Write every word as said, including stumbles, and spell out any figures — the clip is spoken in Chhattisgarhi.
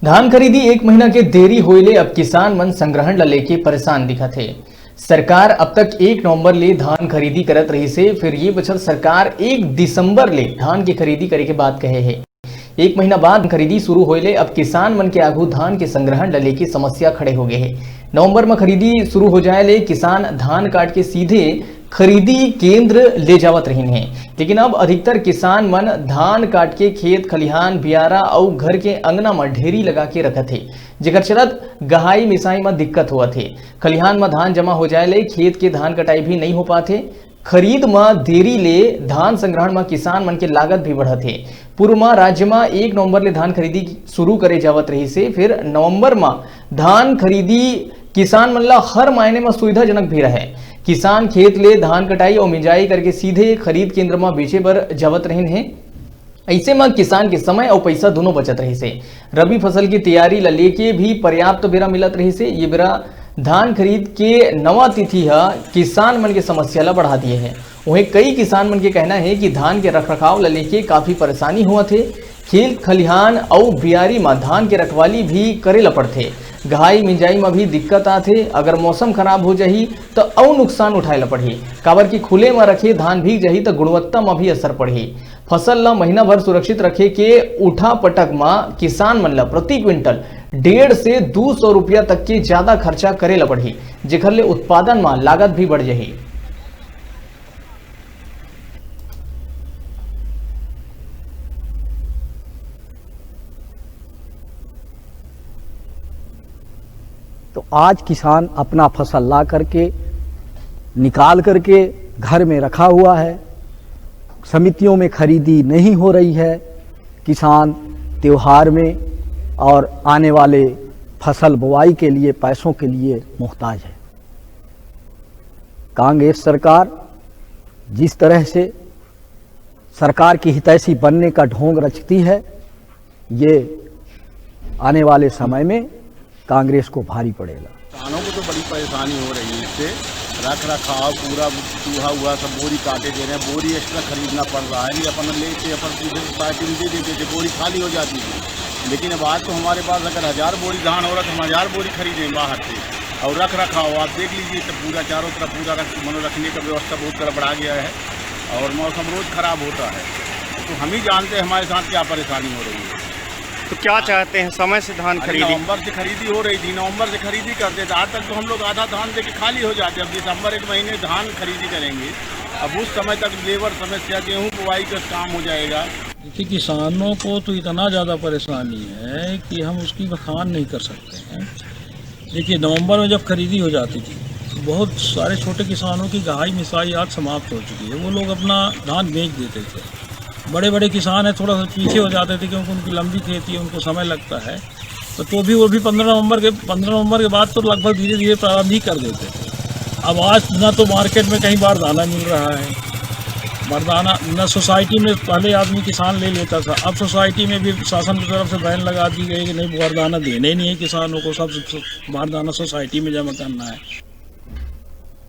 धान खरीदी एक महीना के देरी होए ले अब किसान मन संग्रहण ल लेके परेशान दिखत हे। सरकार अब तक एक नवंबर ले धान खरीदी करत रहिस हे, फिर ये बछर सरकार एक दिसंबर ले धान के खरीदी करे के बात कहे हे। एक महीना बाद खरीदी शुरू होए ले अब किसान मन के आगू धान के संग्रहण ल लेके समस्या खड़े हो गए हे। नवंबर म खरीदी शुरू हो जाए ले किसान धान काट के सीधे खरीदी केंद्र ले जावत रहिन हे, लेकिन अब अधिकतर किसान मन धान काट के खेत खलिहान, बियारा अउ घर के अंगना म ढेरी लगा के रखत हे, जेकर चलत गहाई मिसाई म दिक्कत होवत हे। खलिहान म धान जमा हो जाए ले खेत के धान कटाई भी नइ हो पात हे। खरीद म देरी ले धान संग्रहण म किसान मन के लागत भी बढ़त हे। पूर्व म राज्य म एक नवंबर ले धान खरीदी शुरू करे जावत रहिस हे, फिर नवंबर म धान खरीदी किसान मन ला हर मायने म सुविधाजनक भी रहे। किसान खेत ले धान कटाई अउ मिंजाई करके सीधे खरीद केंद्र म बेचे बर जावत रहिन हे। अइसे म किसान के समय अउ पइसा दूनों बचत रहिस हे। रबी फसल के तैयारी ल लेके भी पर्याप्त बेरा मिलत रहिस हे। ये बेरा धान खरीद के नवा तिथि ह किसान मन के समस्या ल बढ़ा दिए हे। उहें, कई किसान मन के कहना हे कि धान के रखरखाव ल लेके काफी परेशानी होवत हे। खेत खलिहान अउ बियारी म धान के रखवाली भी करे ल पड़थे। गहाई मिंजाई म भी दिक्कत आथे। अगर मौसम खराब हो जाही, त अउ नुकसान उठाए ल पड़ही, काबर कि खुले म रखे धान भीग जाही, त गुणवत्ता म भी असर पड़ही। फसल ल महीना भर सुरक्षित रखे के उठा पटक म किसान मन ल प्रति क्विंटल डेढ़ से दू सौ रुपया तक के ज्यादा खर्चा करे ल पड़ही, जेखर ले उत्पादन म लागत भी बढ़ जाही। तो आज किसान अपना फसल ला करके, निकाल करके घर में रखा हुआ है। समितियों में खरीदी नहीं हो रही है। किसान त्योहार में और आने वाले फसल बुवाई के लिए पैसों के लिए मोहताज है। कांग्रेस सरकार जिस तरह से सरकार की हितैषी बनने का ढोंग रचती है, ये आने वाले समय में कांग्रेस को भारी पड़ेगा। किसानों को तो बड़ी परेशानी हो रही है इससे। रख रखाव पूरा चूहा हुआ, सब बोरी काटे दे रहे हैं, बोरी एक्स्ट्रा खरीदना पड़ रहा है। नहीं, अपन लेते, अपन सीधे सोसाइटी में दे देते थे, बोरी खाली हो जाती थी। लेकिन अब आज तो हमारे पास अगर हजार बोरी धान हो रहा, तो हम हजार बोरी खरीदें बाहर से। और रख रखाव आप देख लीजिए, तो पूरा चारों तरफ पूरा रख, मतलब, रखने का व्यवस्था बहुत गड़बड़ा गया है और मौसम रोज खराब होता है। तो हम ही जानते हैं हमारे साथ क्या परेशानी हो रही है। तो क्या चाहते हैं, समय से धान अरे, खरीदी? नवंबर से खरीदी हो रही थी, नवंबर से खरीदी करते थे। आज तक तो हम लोग आधा धान देके खाली हो जाते। अब दिसंबर एक महीने धान खरीदी करेंगे, अब उस समय तक लेबर समस्या, गेहूं बुवाई का काम हो जाएगा। देखिए, किसानों को तो इतना ज़्यादा परेशानी है कि हम उसकी बखान नहीं कर सकते हैं। देखिए, नवंबर में जब खरीदी हो जाती थी, तो बहुत सारे छोटे किसानों की गहाई मिसाई आज समाप्त हो चुकी है। वो लोग अपना धान बेच देते थे। बड़े बड़े किसान हैं, थोड़ा सा पीछे हो जाते थे, क्योंकि उनकी लंबी खेती है, उनको समय लगता है। तो, तो भी वो भी पंद्रह नवंबर के, पंद्रह नवंबर के बाद तो लगभग धीरे धीरे प्रारंभ ही कर देते थे। अब आज ना तो मार्केट में कहीं बारदाना मिल रहा है, बारदाना ना सोसाइटी में, पहले आदमी किसान ले लेता था, अब सोसाइटी में भी शासन की तरफ से बैन लगा दी गई कि नहीं, बारदाना देना ही नहीं है किसानों को, सब बारदाना सोसाइटी में जमा करना है।